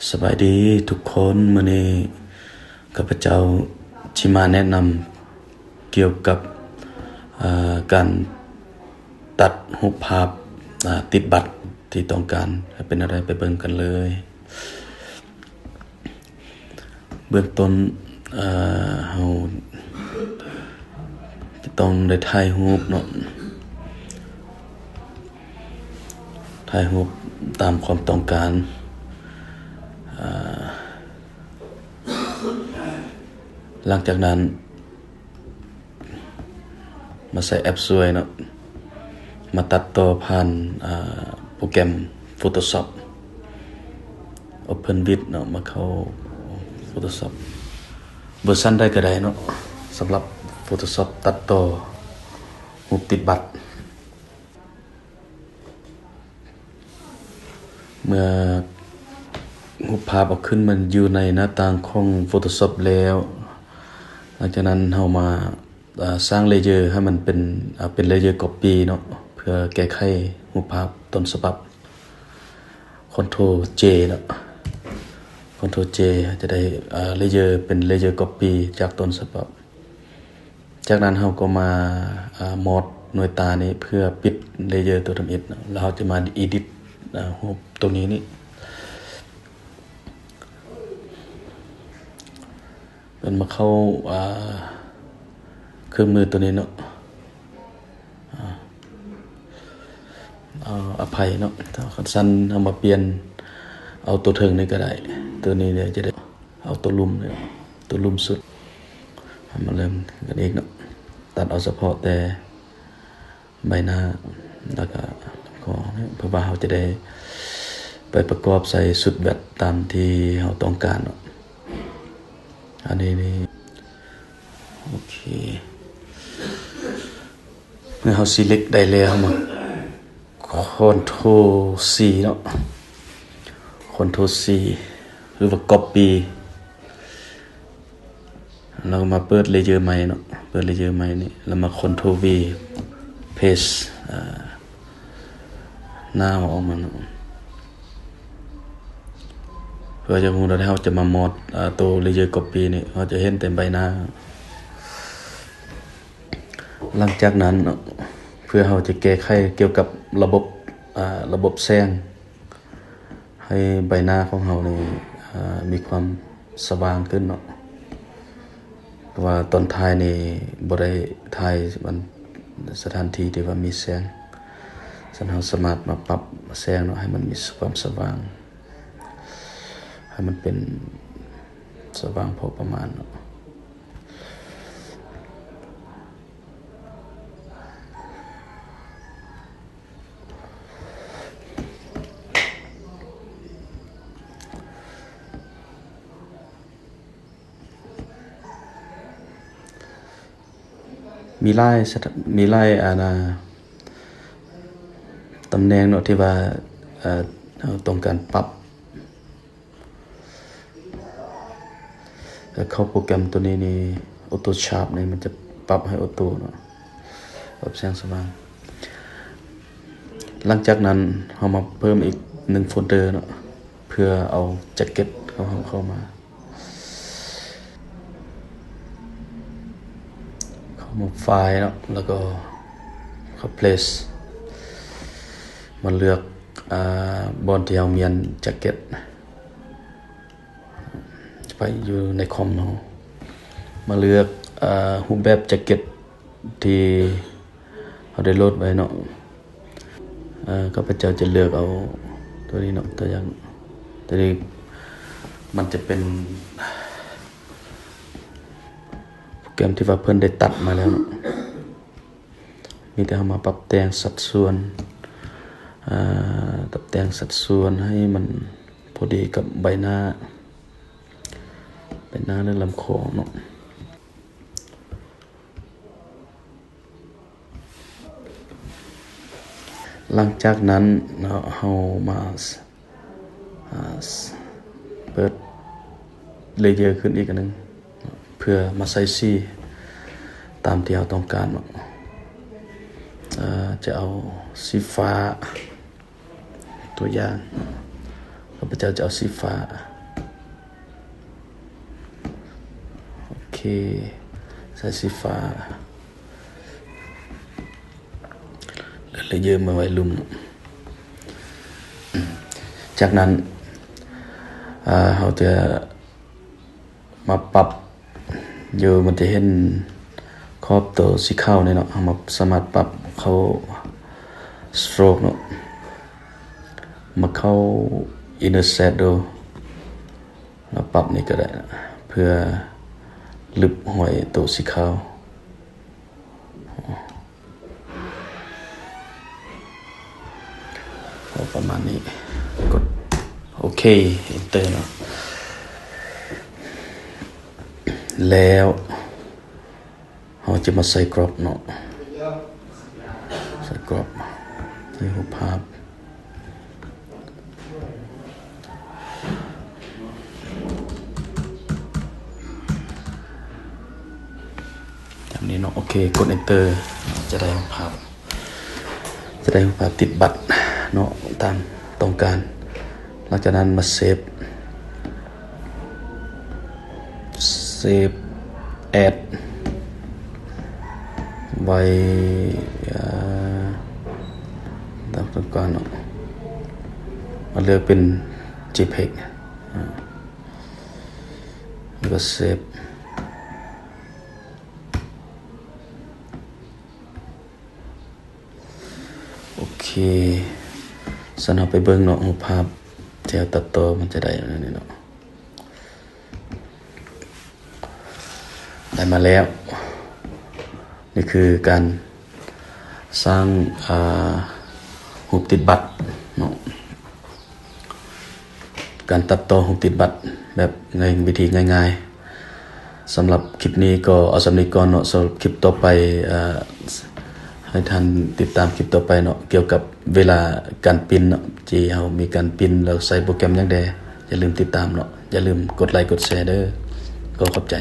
ສະບາຍດີທຸກຄົນ, ມື້ນີ້ຂ້າພະເຈົ້າຊິມາແນະນຳກ່ຽວກັບ ເອີ ການຕັດຮູບພາບ ເອີ ຕິດບັດທີ່ຕ້ອງການໃຫ້ເປັນແນວໃດ, ໄປເບິ່ງກັນເລີຍ. ເບື້ອງຕົ້ນ ເອີ ເຮົາຈະຕ້ອງໄດ້ຖ່າຍຮູບເນາະ, ຖ່າຍຮູບຕາມຄວາມຕ້ອງການ. ເອີ ຫຼັງຈາກນັ້ນ ມາໃສ່ແອັບຊ່ວຍເນາະ, ມາຕັດຕໍ່ຜ່ານ ເອີ ໂປຣແກຣມ Photoshop Open with ເນາະ, ມາເຂົ້າ Photoshop ເວີຊັນໃດກໍໄດ້ເນາະ, ສຳລັບ Photoshop ຕັດຕໍ່ຮູບຕິດບັດ. ເມື່ອຮູບພາບເອົາຂຶ້ນມາຢູ່ໃນໜ້າຕ່າງຂອງ Photoshop ແລ້ວ, ຫຼັງຈາກນັ້ນເຮົາມາ ເອີ ສ້າງ layer ໃຫ້ມັນເປັນ ເປັນ layer copy ເນາະ, ເພື່ອແກ້ໄຂຮູບພາບຕົ້ນສະບັບ Ctrl J ເນາະ, Ctrl J ຈະໄດ້ layer ເປັນ layer copy ຈາກຕົ້ນສະບັບ. ຈາກນັ້ນເຮົາກໍມາ ເອີ ມອດໜ່ວຍຕານີ້ເພື່ອປິດ layer ຕົວທຳອິດເນາະ, ແລ້ວເຮົາຈະມາ edit ເອີ ຮູບຕົວນີ້ນີ້. ເປັນມາເຂົ້າ ເອີ ເຄື່ອງມືຕົວນີ້ເນາະ, ເອົາອະໄພເນາະ, ຄັນຊັ້ນເຮົາມາປ່ຽນເອົາຕົວເທິງນີ້ກໍໄດ້, ຕົວນີ້ເດ ຈະໄດ້ເອົາຕົວລຸ່ມນີ້, ຕົວລຸ່ມສຸດ. ເຮົາມາເລີ່ມກັນອີກເນາະ, ຕັດເອົາສະເພາະແຕ່ ໃບໜ້າ ແລ້ວກະລຳຄໍ ເພື່ອວ່າເຮົາຈະໄດ້ໄປປະກອບໃສ່ຊຸດແວັດຕາມທີ່ເຮົາຕ້ອງການເນາະ. ອັນນີ້ນີ້ ໂອເຄ ເມື່ອເຮົາ select ໄດ້ແລ້ວ ເຮົາມາ Ctrl C ເນາະ, Ctrl C ຫຼືວ່າ copy ແລ້ວກໍມາເປີດ layer ໃໝ່ເນາະ, ເປີດ layer ໃໝ່ນີ້ ແລ້ວມາ Ctrl V paste ເອີ ໜ້າເຮົາອອກມາເນາະ. ເພື່ອຈະຮູ້ວ່າເຮົາຈະມາມອດ ເອີ ໂຕ layer copy ນີ້ ເຮົາຈະເຫັນແຕ່ໃບໜ້າ. ຫຼັງຈາກນັ້ນເນາະ ເພື່ອເຮົາຈະແກ້ໄຂກ່ຽວກັບລະບົບ ເອີ ລະບົບແສງ ໃຫ້ໃບໜ້າຂອງເຮົານີ້ ເອີ ມີຄວາມສະຫວ່າງຂຶ້ນເນາະ, ເພາະວ່າຕອນຖ່າຍນີ້ບໍ່ໄດ້ຖ່າຍ ມັນ ສະຖານທີ່ທີ່ວ່າມີແສງ. ສະນັ້ນເຮົາສາມາດມາປັບແສງເນາະ ໃຫ້ມັນມີຄວາມສະຫວ່າງ, ໃຫ້ມັນເປັນສະຫວ່າງພໍປະມານເນາະ. ມີຫຼາຍສະຖານ ມີຫຼາຍ ອັນນ່າ ຕຳແໜ່ງເນາະ ທີ່ວ່າ ເອີ ເຮົາຕ້ອງການປັບ. ແລ້ວເຂົ້າໂປຣແກຣມຕົວນີ້ນີ້ Auto Sharp ນີ້ ມັນຈະປັບໃຫ້ Auto ເນາະ, ປັບແສງສະຫວ່າງ. ຫຼັງຈາກນັ້ນ ເຮົາມາເພີ່ມອີກໜຶ່ງໂຟນເດີເນາະ ເພື່ອເອົາ jacket ຂອງເຮົາເຂົ້າມາ. ເຂົ້າມາ File ເນາະ ແລ້ວກໍເຂົ້າ Place ມາເລືອກ ອາ ບ່ອນທີ່ເຮົາມ້ຽນ jacket ໄປຢູ່ໃນຄອມເຮົາ. ມາເລືອກ ອາ ຮູບແບບ jacket ທີ່ເຮົາໄດ້ໂຫຼດໄວ້ເນາະ. ເອີ ຂ້າພະເຈົ້າຈະເລືອກເອົາຕົວນີ້ເນາະ, ຕົວຢ່າງ ຕົວນີ້ມັນຈະເປັນໂປຣແກຣມທີ່ວ່າເພິ່ນໄດ້ຕັດມາແລ້ວເນາະ. ມີແຕ່ເຮົາມາປັບແຕ່ງສັດສ່ວນ ເອີ ປັບແຕ່ງສັດສ່ວນໃຫ້ມັນພໍດີກັບໃບໜ້າ ໃບໜ້າ ຫຼື ລຳຄໍເນາະ. ຫຼັງຈາກນັ້ນເນາະ ເຮົາມາ ອາ ເປີດ layer ຂຶ້ນອີກອັນໜຶ່ງ ເພື່ອມາໃສ່ສີຕາມທີ່ເຮົາຕ້ອງການເນາະ. ອາ ຈະເອົາສີຟ້າ ຕົວຢ່າງ ຂ້າພະເຈົ້າຈະເອົາສີຟ້າ. ໂອເຄ ໃສ່ສີຟ້າ ແລ້ວເລີເຢີມາໄວ້ລຸ່ມ. ຈາກນັ້ນ ເຮົາຈະມາປັບຢູ່ ມັນຈະເຫັນຂອບໂຕສີຂາວນີ້ເນາະ, ເຮົາມາສາມາດປັບເຂົ້າ stroke ເນາະ, ມາເຂົ້າ inner shadow ແລ້ວປັບນີ້ກໍໄດ້ ເພື່ອລຶບຫ້ອຍໂຕສີຂາວ ພໍປະມານນີ້. ກົດໂອເຄ enter ເນາະ, ແລ້ວເຮົາຈະມາໃສ່ crop ເນາະ, ໃສ່ crop ໃສ່ຮູບພາບ. ແບບນີ້ເນາະ, ໂອເຄ ກົດ enter ຈະໄດ້ຮູບພາບ, ຈະໄດ້ຮູບພາບຕິດບັດເນາະ ຕາມຕ້ອງການ. ຫຼັງຈາກນັ້ນມາ save save as ໄວ້ ເອີ ຕາມຕ້ອງການເນາະ, ມາເລືອກເປັນ JPEG ອາ ແລ້ວກໍ save. ໂອເຄ ຊັ້ນເຮົາໄປເບິ່ງເນາະ ຮູບພາບທີ່ເຮົາຕັດຕໍ່ມັນຈະໄດ້ແນວນີ້ເນາະ. ໄດ້ມາແລ້ວ, ນີ້ຄືການສ້າງ ອາ ຮູບຕິດບັດເນາະ, ການຕັດຕໍ່ຮູບຕິດບັດແບບງ່າຍ ວິທີງ່າຍໆ. ສຳລັບຄລິບນີ້ກໍເອົາສ່ຳນີ້ກ່ອນເນາະ, ສຳລັບຄລິບຕໍ່ໄປ ອາ ໃຫ້ທ່ານຕິດຕາມຄລິບຕໍ່ໄປເນາະ ກ່ຽວກັບເວລາການປິ່ນເນາະ ທີ່ເຮົາມີການປິ່ນ ແລ້ວໃຊ້ໂປຣແກຣມຫຍັງແດ່. ຢ່າລືມຕິດຕາມເນາະ, ຢ່າລືມກົດໄລກົດແຊເດີ. ຂໍຂອບໃຈ.